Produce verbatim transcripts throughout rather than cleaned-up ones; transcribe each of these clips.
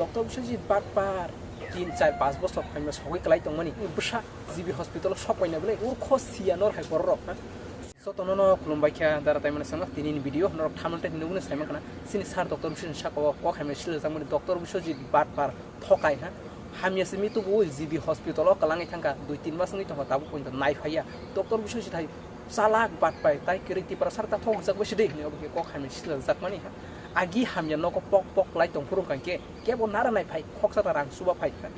Doctor Biswajit Batpar tin char panch bochor phaima sogwi kwlai tongmani bwsa G B hospital o sok paina bwlai urkho siya nor hai borok rok, ha? Jotono no khulumbai kha, dara tai mani sanga tini ni video norok thamante hinwi nugwi sai mankha na. Chini sir Doctor Biswajit saka o kok hamya silajakmani Doctor Biswajit Batpar thokai, ha? Hamya simi tubuwi G B hospital o kwlangwi thangkha, dui tin mas wngwi tongkha, tabuk poito nai phaiya. Doctor Biswajit hai chalak batpai tai kwrwi Tiprasa ta thokjak bai sidi hinwi obo khe kok hamya silajakmani, ha? Agi hamya nogo pok pok kwlai tongphuru hwnkha khe kebo nara nai phai khoksa ta rang chuba phai, ha?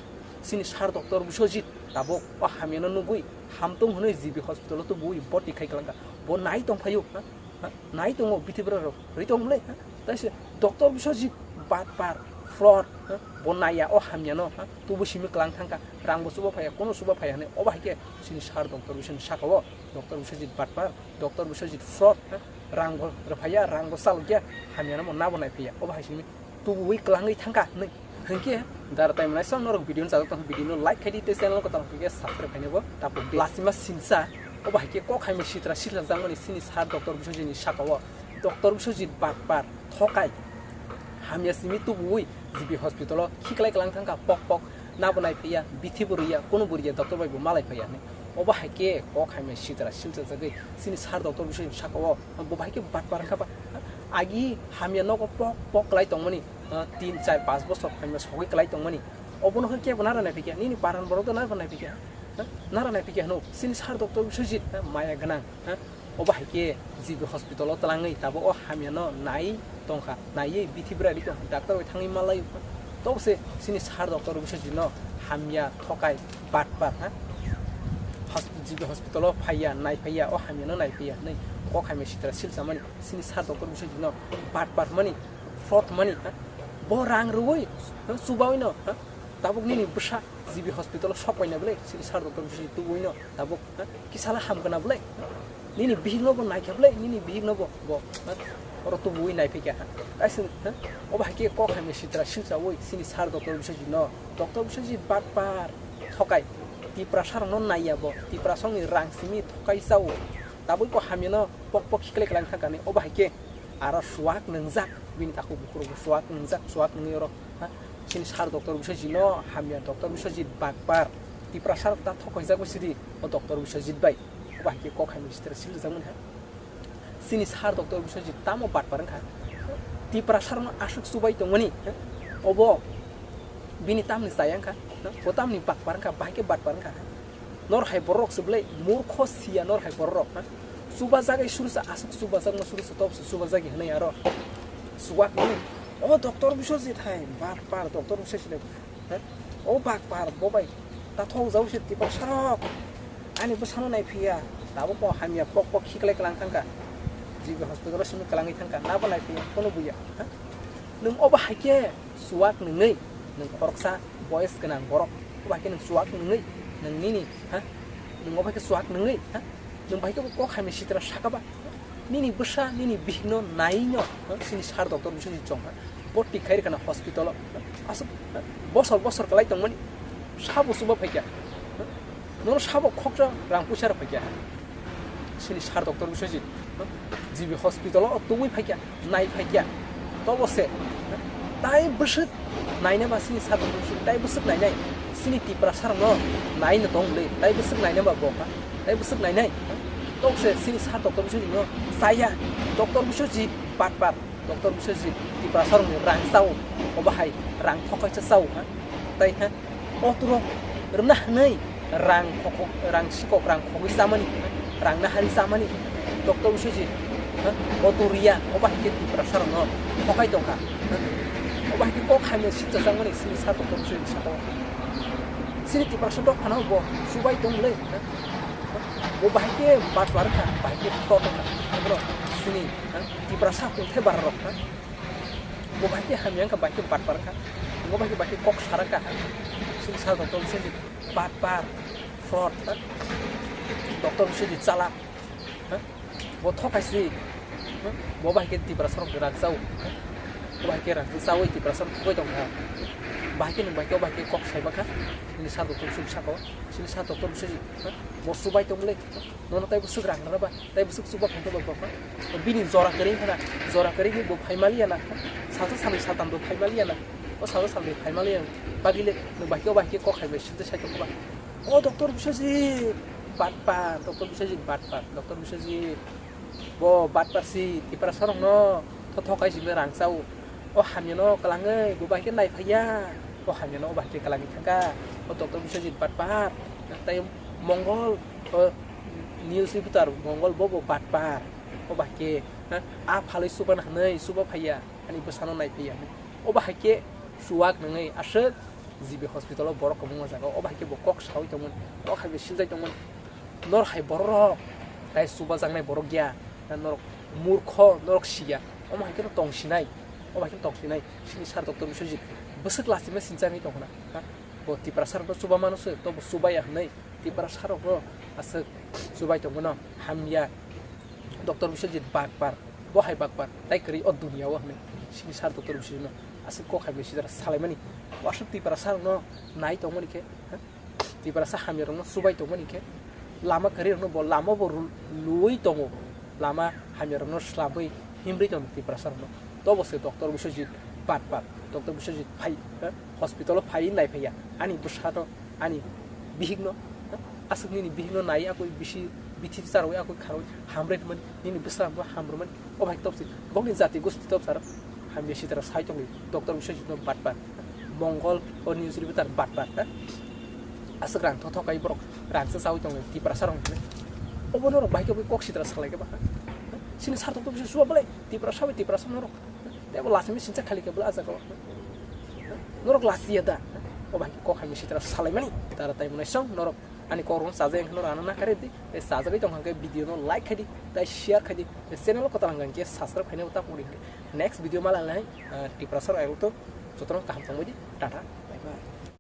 Chini sir Doctor Biswajit tabuk o hamyano nugwi hamtung hwnwi G B hospital o tubuwi boti khai kwlangkha. Bo nai tongphaio, ha? Ha? Nai tongo bithi bwrwi rok. Rwi tong bwle, ha? Tai se Doctor Biswajit Batpar, fraud, ha? Bo naiya o hamyano, ha? Tubu simi kwlang thangkha. Rang bo chuba phaiya, kono chuba phaiya hwnwi. Obo hai khe chini sir Doctor Biswajit saka o Doctor Biswajit Batpar, Doctor Biswajit fraud, ha? Rang bo rwphaiya, rang bo chalokya, hamyano bo nabo nai phaiya. Obo hai simi tubuwi kwlangwi thangkha hinwi. Hinkhe dara tai mwnai song norok video no chajak tong, video no like khai di tei channel ko tong khe subscribe khai bo tapuk di. Lasima sinsa obo hai khe kok hamya sitra silajakmani chini sir Doctor Biswajit ni saka o Doctor Biswajit Batpar thokai hamya simi tubuwi G B hospital o khiklai kwlang thangkha pok pok nabo nai phaiya bithi bo rwya kono bo rwya doctor bai bo malai phaiya hinwi. Obo hai khe kok hamya sitra siljak jagwi chini sir Doctor Biswajit ni saka o bo bai khe batpar wngkha ba. Agi hamya nogo pok pok kwlai tongmani, ah, tin char panch bochor phaima sogwi kwlai tongmani. Obono khe kebo nara nai phikya, nini paran borok do nara nai phikya, ha? Nara nai phikya hwno chini sir Doctor Biswajit, ha? Maya gwnang, ha? Obo hai khe G B hospital o twlangwi tabuk o hamyano nai tongkha, naiwi bithi bwrwi tongkha, doctor bai thangwi malai. Tokse chini sir Doctor Biswajit no hamya thokai batpar, ha? Hosp-, G B hospital o phaiya, nai phaiya, o hamyano nai phaiya hinwi kok hamya sitra silchamani. Chini sir Doctor Biswajit no batpar mani, fraud mani, ha? Bo rang rwui, ha? Chubaui no, ha? Tabuk nini bwsa G B hospital o sok paina bwle, chini sir Doctor Biswajit tubui no tabuk, ha? Kisala hamkana bwle, ha? Nini bihik no bo naikha bwle, nini bihik no bo, bo, ha? Oro tubui nai phikha, ha? Kaisa, ha? Obo hai khe kok hamya sitra silchaui chini sir Doctor Biswajit no, Doctor Biswajit batpar thokai, Tiprasa rok no naiya bo, Tiprasa rok ni rang simi thokai chao, tabuk bo hamya no pok pok khiklai kwlang thangkha ni, obo hai khe aro suak nwngjak, bini takhuk bukhurok bo suak nwngjak, suak nungwi oro, ha, chini sir Doctor Biswajit no hamya Doctor Biswajit batpar, Tiprasa rok ta thokaijak bai sidi o Doctor Biswajit bai, obo hai khe kok hamya sitra siljakmani, ha. Chini sir Doctor Biswajit tamo batpar wngkha, Tiprasa rok no aswk chubai tongmani, ha, obo bini tamni chaya wngkha, ha, bo tamni batpar wngkha, bahai khe batpar wngkha, ha. Nor hai borok se bwlai murkho siya nor hai borok, ha? Chubajagwi surusa aswk chubajak ma surusa tobse chubajagwi hwnwi aro. Suwak hwnwi. O Doctor Biswajit hai, batpar Doctor Biswajit hai, ha? O batpar bo bai ta thok jau se Tiprasa rok. Ani bwsano nai phiya, tabuk bo hamya pok pok khiklai kwlang thangkha. G B hospital o simi kwlangwi thangkha, nabo nai phiya, kono buya, ha? Nwng obo hai khe suwak nungwi, nwng khoroksa boyes gwnang borok, obo hai khe nwng suwak nungwi, nwng nini, ha? Nwng obo hai khe suwak nungwi, ha? Nwng bai khe bo kok hamya sitra saka ba? Nini bwsa, nini bihikno naiwi no, ha? Chini sir Doctor Biswajit chong, ha? Bo tik khai rwkha na hospital o, ha? Aswk, ha? Bosor bosor kwlai tongmani, sabo chuba phaikha, ha? Nono sabo khoksa rang puisa rok phaikha. Chini sir Doctor Biswajit, ha? G B hospital o tubui phaikha, nai phaikha. Tobo se, ha? Tai bwswk naina ba chini sir Doctor Biswajit, tai bwswk nainai. Chini Tiprasa rokno naino tong bwle, tai bwswk naina ba bo, ha? Tai bwswk nainai, ha? Tobo se chini sir Doctor Biswajit no chaya, Doctor Biswajit batpar. Doctor Biswajit Tiprasa rokni rang chao, obo hai rang thokaisa chao, ha? Tai, ha? Otro rwna hwnwi rang khokok, rang sikok, rang khogwi chamani, ha? Rang nahari chamani, Doctor Biswajit, ha? Otro riya, obo hai khe Tiprasa rokno thokai tongkha, ha? Obo hai khe kok hamya sitsa changmani chini sir Doctor Biswajit saka o. Chini Tiprasa dophano bo chubai tong le, ha? Bo bahai khe batpar wngkha, bahai khe fraud wngkha. Abo chini, ha? Tiprasa kungthai bara rok, ha? Bo bahai khe hamya wngkha, bahai khe batpar wngkha. Bo bahai khe, bahai khe kok sara wngkha, ha? Chini sir Doctor Biswajit batpar, fraud, ha? Doctor Biswajit chalak, ha? Bo thokai si, ha? Bo bahai khe Tiprasa rok rang chao, ha? Bo bahai khe rang chaui Tiprasa rok thogwi tongkha. Bahai khe nwng bahai khe, bahai khe kok sai bakha. Chini sir Doctor Biswajit saka o, chini sir Doctor Biswajit, ha? Bo chubai tong le. Nono tai bwswk rang rwna ba, tai bwswk chuba phai khe bo, bo, ha? Bini jora kwrwi wngkha na, jora kwrwi khe bo phai maliya na, ha? Salsa salnwi saltam bo phai maliya na. O salo salni phaimali ang bagile no bahke o bahke kok hai bai sinte sai tongba. O doctor Biswajit batpar, doctor Biswajit batpar, doctor Biswajit bo batpar si Tiprasa rokno thothok hai simi rang chao. O hamya no kalangwi bo bahke nai phaiya. O hamya no o bahke kalangwi thangka. O doctor Biswajit batpar. Tai Mongol o news reporter Mongol bo bo batpar. O bahke a phalwi suban hanwi suba phaiya. Ani bwsano nai phaiya. O bahai khe chuwak nungwi aswk G B hospital o borok kwbangma jaga o bahai khe bo kok sawi tongmani, kok hai bai siljai tongmani. Nor hai borok rok tai chubajaknai borok ya, na norok murkho, norok siya. Omo hai khe no tong sinai, o bahai khe tong sinai. Sini sir doctor Biswajit bwswk lasima sinchani tong khna. Ha? Bo Tiprasa rokno chuba mano se, to bo chubaya hwnwi Tiprasa rokno aswk chubai tongmano hamya. Doctor Biswajit bakpar, bo hai bakpar, tai kwrwi o dunia o hwnwi sini sir doctor Biswajit no aswk kok hai bai sijak salaimani. Bo aswk Tiprasa rokno nai tongmani khe, ha? Tiprasa hamya rokno chubai tongmani khe, lama kwrwi rokno bo lama bo ru-, luwi tongo, lama hamya rokno swlamwi himrwi tongo Tiprasa rokno. To bo se doctor Biswajit bakpar, doctor Biswajit phai, ha? Hospital o phai nai phaiya, ani bwsano, ani bihikno, aswk nini bihikno nai akwi bisi bithi charwi akwi kharwi hamrwi hwnmani, nini bwsarangbo hamrwmani, o bahai topsi bokni jati gusti topsar hamya sitra sai tongwi doctor Biswajit no batpar, Mongol o news reporter batpar, aswk rang thothok kai borok rang se chawi tongwi Tiprasa rok hwnwi. Obo norok bahai khe kok sitra salai khe ba, sini sir doctor Biswajit chuba belai Tiprasa bai Tiprasa norok. Tei bo lasimi sincha khali khe bwla ah jaga o. Norok lasiya da? O bahai khe kok hamya sitra salaimani. Tara tai mwnai song norok ani kok rokno chajakya hwnkhe norok ano nakharwi di. Tei chajagwi tong kha khe video no like khai di, tei share khai di. Tei channel o kwtal hwnkha khe subscribe khaina bo ta pori hwnkhe. Next video ma lainai, ah, Tiprasa rok ayang to jotono kaham tongbai di. Tata.